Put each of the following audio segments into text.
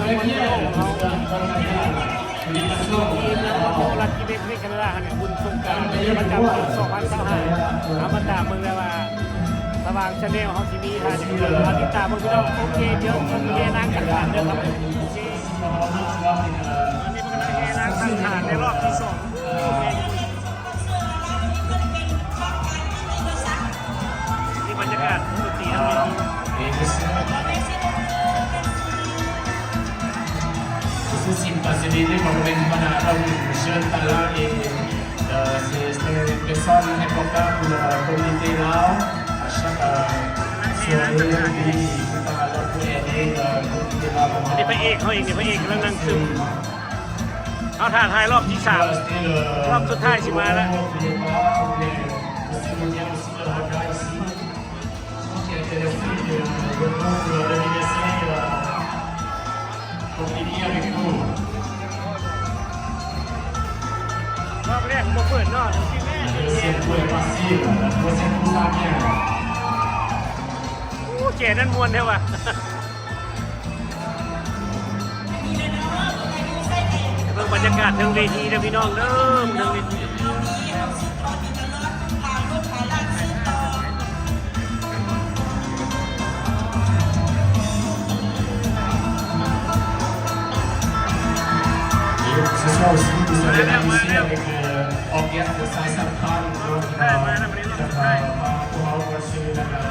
ມອນເທຣໂລຂອງເຮົາ ທີ່ນະຄອນລັດກິເບັກ ປະເທດແຄນາດາຫັ້ນ ບຸນສົງການປະຈຳປີສອງພັນຊາວຫ້າ ເຮົາມາຕາມເບິ່ງໄດ້ວ່າ ສະຫວ່າງແຊນແນວເຮົາຊິມີທ່າໃດ ມາຕິດຕາມເບິ່ງພີ່ນ້ອງ. ໂອເຄ ດຽວເບິ່ງແຫ່ນາງສັງຂານເດີຄັບ. ໂອເຄ ຕອນນີ້ເພິ່ນກຳລັງແຫ່ນາງສັງຂານໃນຮອບທີສອງ. ນີ້ບັນຍາກາດວົງດົນຕີທາງນີ້. Et monsieur, ceci, c'est une facilité pour venir à la rencontre de jeunes talents et, euh, c'est, c'est une personne importante pour le communauté là. À chaque, euh, soirée, lui, il est tout le temps là pour aider, euh, le communauté là. ອັນນີ້ພະເອກເຮົາເອງນີ້ ພະເອກກຳລັງນັ່ງຊຶມ. ເຮົາຖ້າຖ່າຍຮອບທີສາມ ຮອບສຸດທ້າຍຊິມາແລ້ວ. ຮອບແລກບໍ່ເປີດເນາະ. ໂອ້ ແຈນັ້ນມ່ວນແທ້ວ່າ. ເບິ່ງບັນຍາກາດເທິງເວທີເດີພີ່ນ້ອງເດີ ເທິງເວທີ. Et ce soir aussi, nous allons ici avec, euh, orchestre Saï Sampan, donc, euh, euh, pour avoir reçu la, la,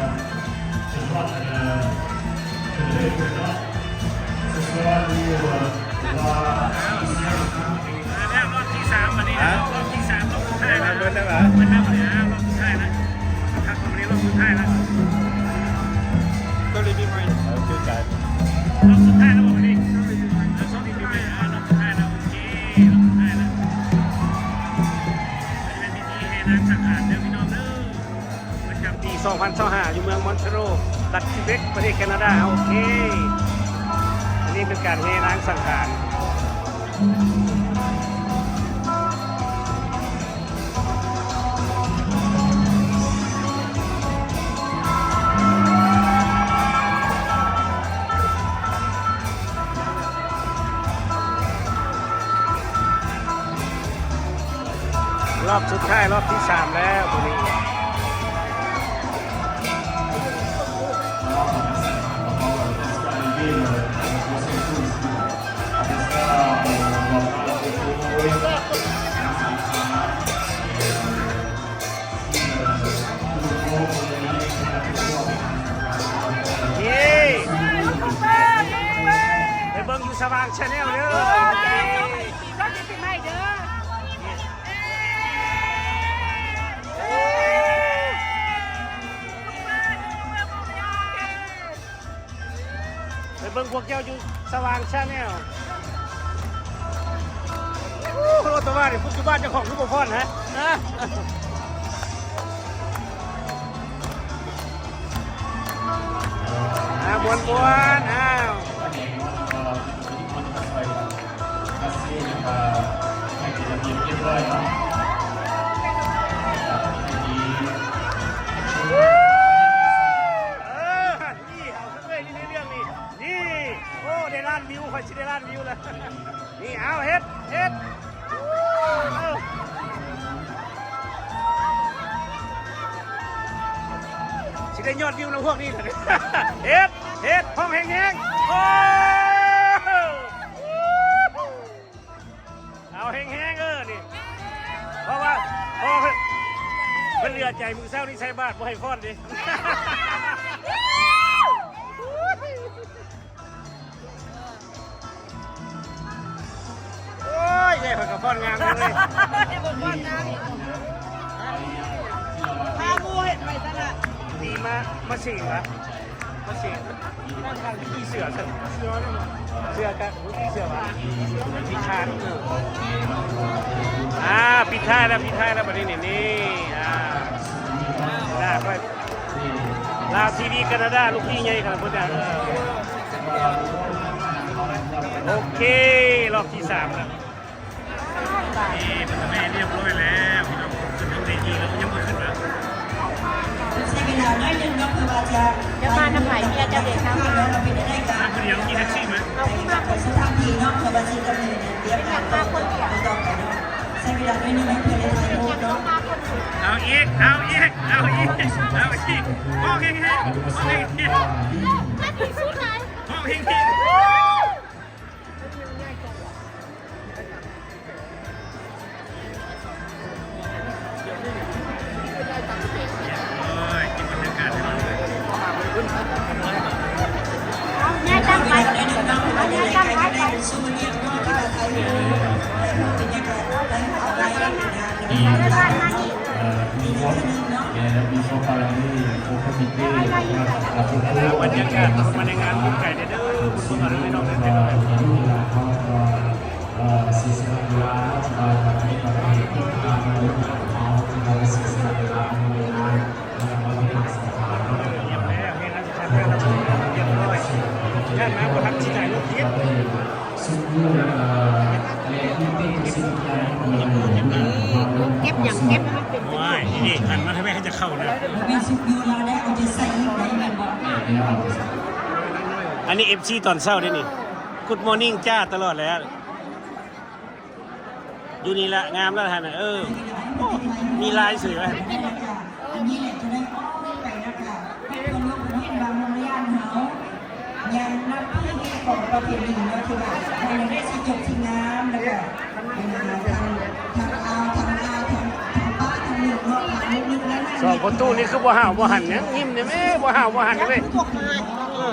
ມາແລ້ວຮອບທີສາມ ບັດນີ້ ຮະ ຮອບທີສາມ ຮອບສຸດທ້າຍແລ້ວ ເບິດແລ້ວຫວາ? ເບິດແລ້ວບັດນີ້ ຮອບສຸດທ້າຍແລ້ວ ຄັກກວ່າບັດນີ້ ຮອບສຸດທ້າຍແລ້ວ. ໂຕເລບີໃໝ່ ເອີ ຄືກັນ ຮອບສຸດທ້າຍແລ້ວບັດນີ້ ຮອບສຸດທ້າຍແລ້ວ ໂອເຄ ຮອບສຸດທ້າຍແລ້ວ ອັນນີ້ເປັນພິທີແຫ່ນາງສັງຂານເດີພີ່ນ້ອງເດີ. ປະຈຳປີສອງພັນຊາວຫ້າ ຢູ່ເມືອງມອນທຣີໂອລ ລັດຄິວເບັກ ປະເທດແຄນາດາ. ໂອເຄ ອັນນີ້ເປັນການແຫ່ນາງສັງຂານ. ຮອບສຸດທ້າຍ ຮອບທີສາມແລ້ວໂຕນີ້. ນີ້ ໄປເບິ່ງຢູ່ສະຫວ່າງແຊນແນວເດີ. ໂອເຄ ໂຊກດີປີໃໝ່ເດີ. ໄປເບິ່ງພວກເຈົ້າຢູ່ສະຫວ່າງແຊນແນວ. ໂອ້ ໂລດຕະວ່ານີ້ ພວກຢູ່ບ້ານເຈົ້າຂອງຄືບໍ່ຟ້ອນນະ? ອ່າ ມ່ວນໆ ອ້າວ. ເອີ ນີ້ເອົາເລີຍ ນີ້ເລື່ອງນີ້ ນີ້ ໂອ້ ໄດ້ລ້ານວິວ ຂ້ອຍຊິໄດ້ລ້ານວິວແລ້ວ ນີ້ ເອົາ ເຮັດ ເຮັດ ເອົາ ຊິໄດ້ຍອດວິວນຳພວກນີ້ແຫຼະ ເຮັດ ເຮັດ ຮ້ອງແຮງໆ ໂອ້ ເອົາແຮງໆ ເອີ ນີ້ ເພາະວ່າ ເພາະເພິ່ນ ເພິ່ນເຫຼືອໃຈ ມື້ເຊົ້ານີ້ໃສ່ບາດບໍ່ໃຫ້ຟ້ອນເດ້. ໂອ້ຍ ເອື້ອຍຂ້ອຍກໍຟ້ອນງາມເລີຍ ບໍ່ຟ້ອນງາມ ພາໝູ່ເຮັດໄປຕະຫຼາດ ນີ້ມາ ມາຊິງຫວາ? ມາຊິງ ນັ່ງທາງທີ່ເສືອຊັ້ນ ເສືອ ເສືອກະ ເສືອວ່າ ພິທານ ເອີ ອ່າ ປິດທ້າຍແລ້ວ ປິດທ້າຍແລ້ວ ບັດນີ້ນີ້ ນີ້ ອ່າ ໜ້າຂ້ອຍ ລາວທີວີ ການາດາ ລູກພີ່ໃຫຍ່ຂະໜາດພຸ້ນນະ ເອີ ໂອເຄ ຮອບທີສາມແລ້ວ ນີ້ ເພິ່ນກໍແມ່ຮຽບຮ້ອຍແລ້ວ ພີ່ນ້ອງ ຂຶ້ນເທິງເວທີແລ້ວ ຍັງບໍ່ຂຶ້ນມາ ໃຊ້ເວລາໜ້ອຍໜຶ່ງເນາະ ເພື່ອວ່າຈະ ຈະມານຳໃຜ? ເມຍເຈົ້າເດຊະ ມາຜູ້ດຽວ ຂີ່ແທັກຊີມາ ເອົາ ຄືມາຄົນດຽ ວ່າຊິດຳເນີນວຽກງານຕໍ່ ຕໍ່ໄປເນາະ ໃຊ້ເວລາໜ້ອຍໜຶ່ງໃຫ້ເພິ່ນໄດ້ຖ່າຍຮູບເນາະ. ເອົາອີກ ເອົາອີກ ເອົາອີກ ເອົາອີກ ຮ້ອງແຮງໆ ຮ້ອງແຮງໆ ຮ້ອງແຮງໆ. ອັນນີ້ ເອັຟຊີ ຕອນເຊົ້າເດ້ນີ້ Good morning ຈ້າຕະຫຼອດແລ້ວ. ຢູ່ນີ້ລະ ງາມລະທ່ານນະ ເອີ ໂອ້ ມີລາຍສວຍວ່າ ອັນນີ້ແຫຼະ ຈະໄດ້ອອກໄປແລ້ວກະ ໃຫ້ທົ່ວໂລກເພິ່ນເຫັນວ່າເມືອງລະຍະເຮົາຍັງນັບຖືຂອງປະເພນີເນາະ ທີ່ວ່າມັນຍັງໄດ້ຊິຈົບຊິງາມ ແລ້ວກະ ທາງ ທາງລາວ ທາງລາວ ທາງ ທາງປ້າ ທາງລຸງເນາະ ທາງລູກໆ ຫຼານໆ ສອງພໍ່ຕູ້ນີ້ຄືບໍ່ຫ້າວບໍ່ຫັນຫຍັງ ຍິ້ມແດ່ແມ້ ບໍ່ຫ້າວບໍ່ຫັນເລີຍ ເອີ.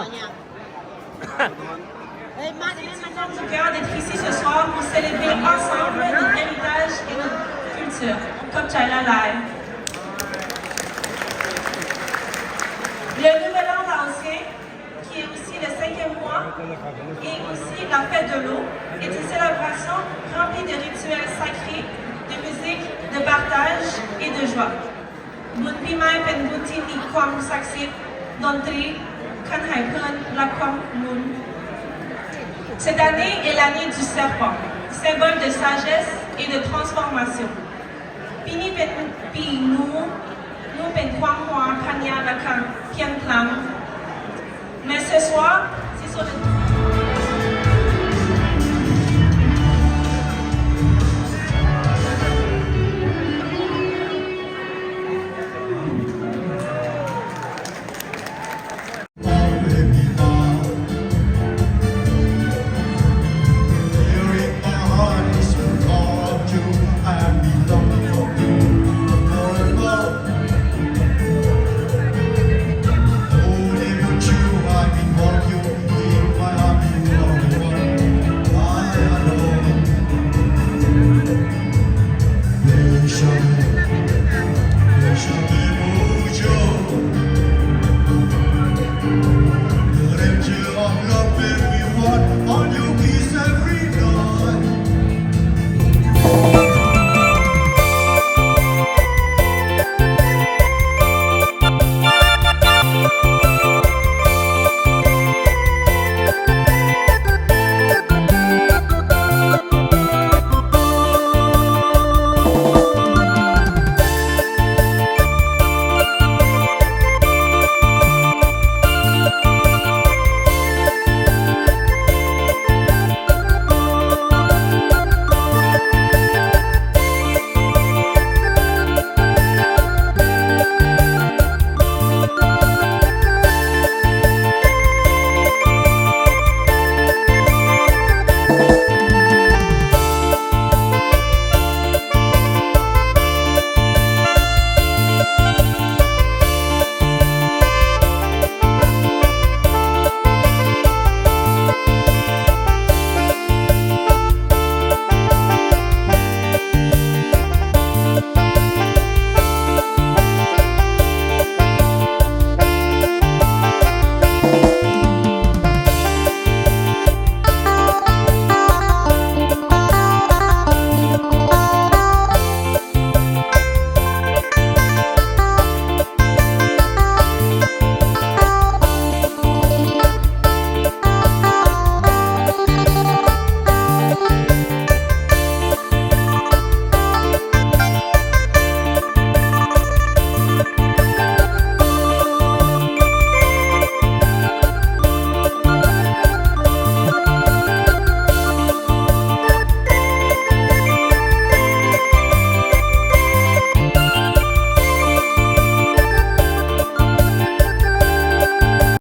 Nous sommes fiers d'être ici ce soir pour célébrer ensemble notre héritage et notre culture, comme China Lai. Le Nouvel An laotien, qui est aussi le cinquième mois, et aussi la fête de l'eau, est une célébration remplie de rituels sacrés, de musique, de partage et de joie. ບຸນປີໃໝ່ເປັນບຸນທີ່ມີຄວາມສັກສິດ, ດົນຕີຂັນໃຫ້ເພື່ອນ ແລະ ຄວາມລຸນ. Cette année est l'année du serpent, symbole de sagesse et de transformation. ປີນີ້ເປັນປີໜູ, ໜູເປັນຄວາມຫົວພັນຍາລະຄະພຽງພລັງ. Mais ce soir, c'est sur le